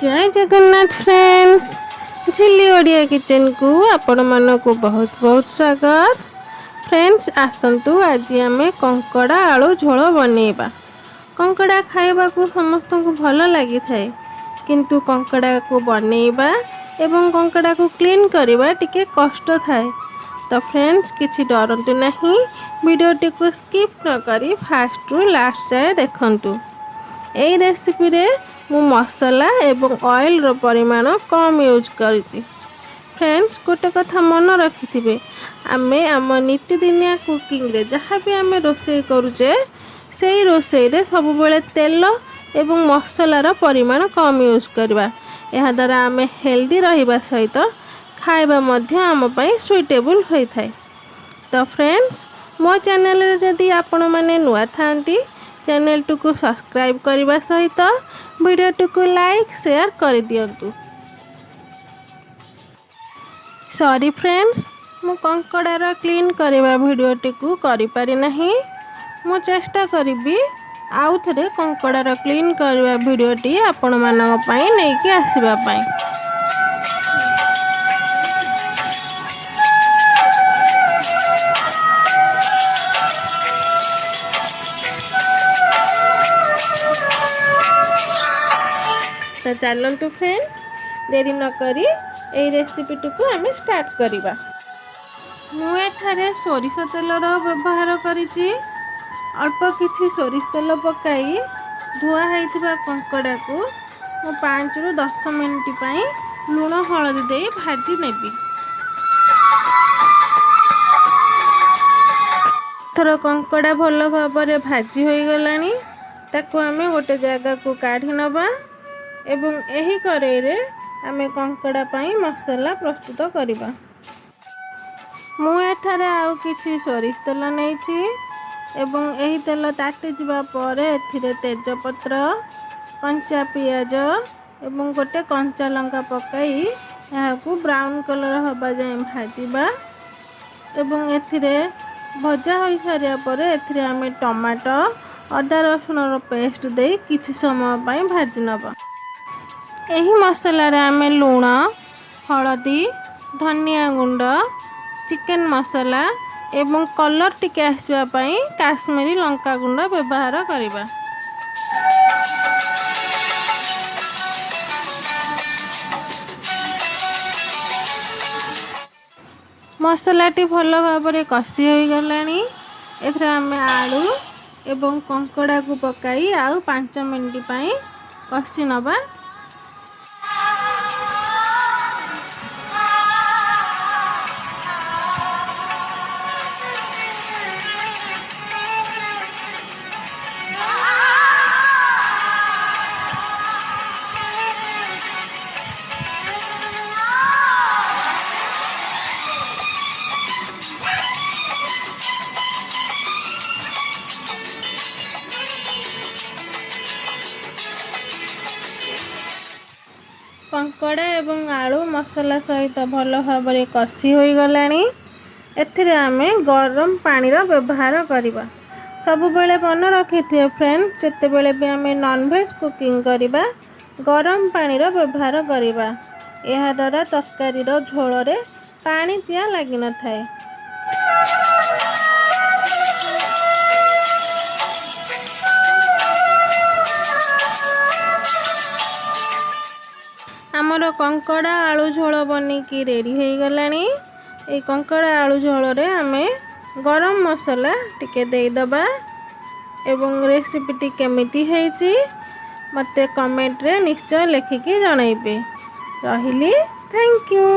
ଜୟ Jagannath friends, ଝିଲି ଓଡ଼ିଆ କିଚେନକୁ ଆପଣମାନଙ୍କୁ ବହୁତ ବହୁତ ସ୍ୱାଗତ। ଫ୍ରେଣ୍ଡସ୍, ଆସନ୍ତୁ ଆଜି ଆମେ କଙ୍କଡ଼ା ଆଳୁ ଝୋଳ ବନେଇବା। କଙ୍କଡ଼ା ଖାଇବାକୁ ସମସ୍ତଙ୍କୁ ଭଲ ଲାଗିଥାଏ, କିନ୍ତୁ କଙ୍କଡ଼ାକୁ ବନେଇବା ଏବଂ କଙ୍କଡ଼ାକୁ କ୍ଲିନ୍ କରିବା ଟିକେ କଷ୍ଟ ଥାଏ। ତ ଫ୍ରେଣ୍ଡସ୍, କିଛି ଡରନ୍ତୁ ନାହିଁ, ଭିଡ଼ିଓଟିକୁ ସ୍କିପ୍ ନ କରି ଫାଷ୍ଟରୁ ଲାଷ୍ଟ ଯାଏ ଦେଖନ୍ତୁ। ଏଇ ରେସିପିରେ ମୁଁ ମସଲା ଏବଂ ଅଏଲ୍ର ପରିମାଣ କମ୍ ୟୁଜ୍ କରିଛି। ଫ୍ରେଣ୍ଡସ୍, ଗୋଟେ କଥା ମନେ ରଖିଥିବେ, ଆମେ ଆମ ନିତିଦିନିଆ କୁକିଂରେ ଯାହା ବି ଆମେ ରୋଷେଇ କରୁଛେ, ସେଇ ରୋଷେଇରେ ସବୁବେଳେ ତେଲ ଏବଂ ମସଲାର ପରିମାଣ କମ୍ ୟୁଜ୍ କରିବା। ଏହାଦ୍ୱାରା ଆମେ ହେଲ୍ଦି ରହିବା ସହିତ ଖାଇବା ମଧ୍ୟ ଆମ ପାଇଁ ସୁଇଟେବୁଲ୍ ହୋଇଥାଏ। ତ ଫ୍ରେଣ୍ଡସ୍, ମୋ ଚ୍ୟାନେଲରେ ଯଦି ଆପଣମାନେ ନୂଆ ଥାଆନ୍ତି, ଚ୍ୟାନେଲଟିକୁ ସବସ୍କ୍ରାଇବ୍ କରିବା ସହିତ ଭିଡ଼ିଓଟିକୁ ଲାଇକ୍, ସେୟାର କରିଦିଅନ୍ତୁ। ସରି ଫ୍ରେଣ୍ଡସ୍, ମୁଁ କଙ୍କଡ଼ାର କ୍ଲିନ୍ କରିବା ଭିଡ଼ିଓଟିକୁ କରିପାରି ନାହିଁ। ମୁଁ ଚେଷ୍ଟା କରିବି ଆଉ ଥରେ କଙ୍କଡ଼ାର କ୍ଲିନ୍ କରିବା ଭିଡ଼ିଓଟି ଆପଣମାନଙ୍କ ପାଇଁ ନେଇକି ଆସିବା ପାଇଁ। ତ ଚାଲନ୍ତୁ ଫ୍ରେଣ୍ଡସ୍, ଡେରି ନକରି ଏଇ ରେସିପିଟିକୁ ଆମେ ଷ୍ଟାର୍ଟ କରିବା। ମୁଁ ଏଠାରେ ସୋରିଷ ତେଲର ବ୍ୟବହାର କରିଛି। ଅଳ୍ପ କିଛି ସୋରିଷ ତେଲ ପକାଇ ଧୁଆ ହେଇଥିବା କଙ୍କଡ଼ାକୁ ମୁଁ 5ରୁ 10 ମିନିଟ୍ ପାଇଁ ଲୁଣ ହଳଦୀ ଦେଇ ଭାଜି ନେବି। ଏଥର କଙ୍କଡ଼ା ଭଲ ଭାବରେ ଭାଜି ହୋଇଗଲାଣି। ତାକୁ ଆମେ ଗୋଟେ ଜାଗାକୁ କାଢ଼ି ନେବା ଏବଂ ଏହି କରେଇରେ ଆମେ କଙ୍କଡ଼ା ପାଇଁ ମସଲା ପ୍ରସ୍ତୁତ କରିବା। ମୁଁ ଏଠାରେ ଆଉ କିଛି ସୋରିଷ ତେଲ ନେଇଛି ଏବଂ ଏହି ତେଲ ତାତିଯିବା ପରେ ଏଥିରେ ତେଜପତ୍ର, କଞ୍ଚା ପିଆଜ ଏବଂ ଗୋଟେ କଞ୍ଚା ଲଙ୍କା ପକାଇ ଏହାକୁ ବ୍ରାଉନ୍ କଲର୍ ହେବା ଯାଏଁ ଭାଜିବା ଏବଂ ଏଥିରେ ଭଜା ହୋଇସାରିବା ପରେ ଏଥିରେ ଆମେ ଟମାଟୋ, ଅଦା ରସୁଣର ପେଷ୍ଟ ଦେଇ କିଛି ସମୟ ପାଇଁ ଭାଜି ନେବା। ଏହି ମସଲାରେ ଆମେ ଲୁଣ, ହଳଦୀ, ଧନିଆ ଗୁଣ୍ଡ, ଚିକେନ୍ ମସଲା ଏବଂ କଲର୍ ଟିକେ ଆସିବା ପାଇଁ କାଶ୍ମୀରୀ ଲଙ୍କା ଗୁଣ୍ଡ ବ୍ୟବହାର କରିବା। ମସଲାଟି ଭଲ ଭାବରେ କଷି ହୋଇଗଲାଣି। ଏଥିରେ ଆମେ ଆଳୁ ଏବଂ କଙ୍କଡ଼ାକୁ ପକାଇ ଆଉ 5 ମିନିଟ୍ ପାଇଁ କଷି ନେବା। କଙ୍କଡ଼ା ଏବଂ ଆଳୁ ମସଲା ସହିତ ଭଲ ଭାବରେ କଷି ହୋଇଗଲାଣି। ଏଥିରେ ଆମେ ଗରମ ପାଣିର ବ୍ୟବହାର କରିବା। ସବୁବେଳେ ମନେ ରଖିଥିବେ ଫ୍ରେଣ୍ଡ, ଯେତେବେଳେ ବି ଆମେ ନନଭେଜ୍ କୁକିଂ କରିବା, ଗରମ ପାଣିର ବ୍ୟବହାର କରିବା। ଏହାଦ୍ୱାରା ତରକାରୀର ଝୋଳରେ ପାଣିଚିଆ ଲାଗିନଥାଏ। ଆମର କଙ୍କଡ଼ା ଆଳୁ ଝୋଳ ବନିକି ରେଡ଼ି ହେଇଗଲାଣି। ଏଇ କଙ୍କଡ଼ା ଆଳୁ ଝୋଳରେ ଆମେ ଗରମ ମସଲା ଟିକେ ଦେଇଦେବା ଏବଂ ରେସିପିଟି କେମିତି ହେଇଛି ମୋତେ କମେଣ୍ଟରେ ନିଶ୍ଚୟ ଲେଖିକି ଜଣାଇବେ। ରହିଲି, thank you.